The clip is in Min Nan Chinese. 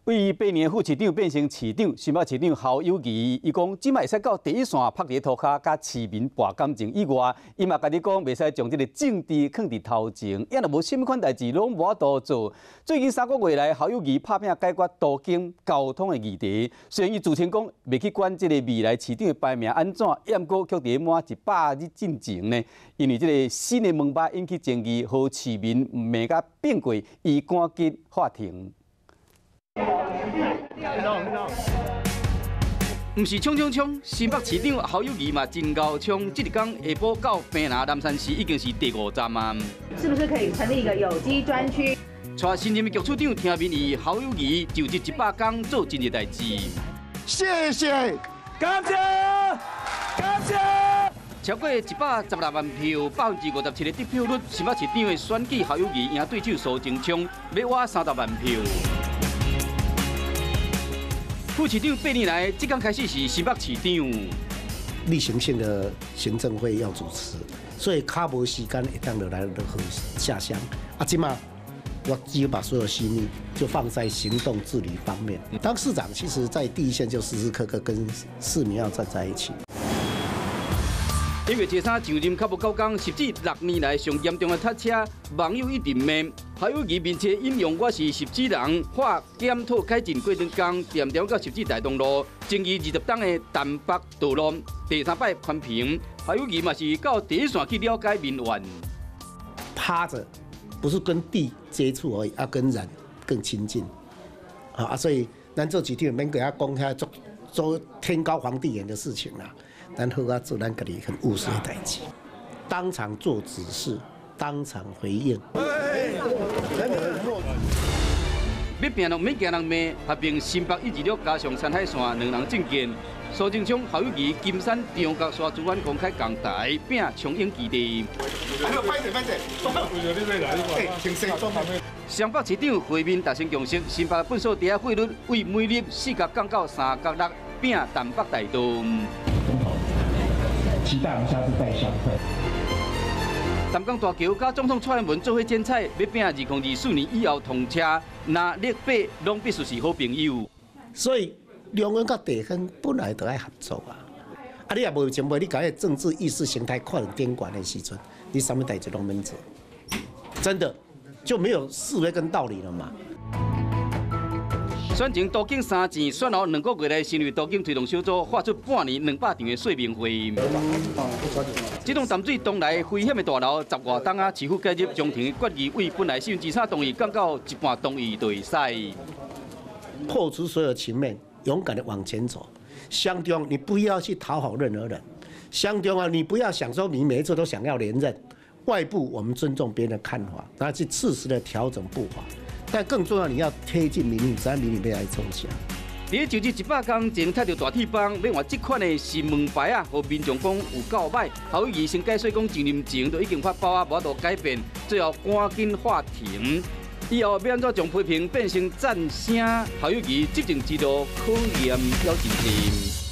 為8年副市長變成市長，新北市長侯友宜，伊講這擺會使到第一線拍佇塗跤，佮市民搏感情以外，伊嘛家己講袂使將這个政治囥佇頭前，也若無啥物款代誌攏無法度做。最近3個月來，侯友宜拍拚解決都更交通的議題，雖然伊自稱講袂去管這个未來市長的排名按怎，毋過卻佇滿100日進前呢，因為這个新的門牌引起爭議，予市民罵甲變過，伊趕緊喊停。毋是衝衝衝，新北市長侯友宜嘛真𠢕衝，這一工下晡到屏南南山寺已經是第五站啊。是不是可以成立一個有機專區？帶新任的局處長聽民意，侯友宜就職100工做真濟代誌。謝謝，感謝，感謝。超過116萬票，57%的得票率，新北市長的選舉侯友宜贏對手蘇貞昌，欲倚30萬票。副市長8年來，這工開始是新北市長。例行性的行政會要主持，所以較無時間會當落來落河下鄉。啊，這馬我只有把所有心力就放在行動治理方面。當市長，其實在第一線就時時刻刻跟市民要站在一起。1月23上任較無九工，十至6年來上嚴重的塞車，網友一直罵。侯友宜面冊引用我是十指人，話檢討改進過程工，恬恬到十指大東路，爭議20冬的淡北道路，第三擺寬平。侯友宜嘛是到第一線去了解民怨。趴著，不是跟地接觸而已，要跟人更親近。啊，所以咱做市長免閣遐講遐做做天高皇帝遠的事情啦。咱好啊做咱家己很務實的代誌，當場做指示，當場回應。欲拚攏免驚人罵，合併新北一二六加上山海線兩人政見，蘇貞昌、侯友宜、金山、長角、沙資源公開共台拚長鷹基地。雙北市長會面達成共識，新北糞埽袋仔費率為每粒4角降到3角6，拚淡北大道。期待我們下次再相會。淡江大橋佮總統蔡英文做伙剪彩，欲拚2024年以後通車，藍綠白攏必須是好朋友。所以中央佮地方本來就愛合作啊！啊，你若無前輩，你共彼政治意識形態看佇頂懸的時陣，你啥物代誌攏免做，真的就沒有是非跟道理了嘛。選前都更三線，選後2個月內成立都更推動小組，喊出半年200場的說明會。這棟淡水東來危險的大樓，十外冬啊，市府介入中庭決議，為本來3/4同意降到一半同意就會使。破除所有情面，勇敢的往前走。相中，你不要去討好任何人。相中啊，你不要想說你每一次都想要連任。外部我們尊重別人的看法，然後去適時的調整步伐。但更重要，你要貼近民意，知民意欲愛創啥。佇就職100工前，拆著大鐵棒，欲換這款的新門牌啊，予民眾講有夠歹。侯友宜先解說講，上任前就已經發包啊，無法度改變，最後趕緊喊停。以後欲按怎將批評變成讚聲？侯友宜執政之路考驗猶真濟。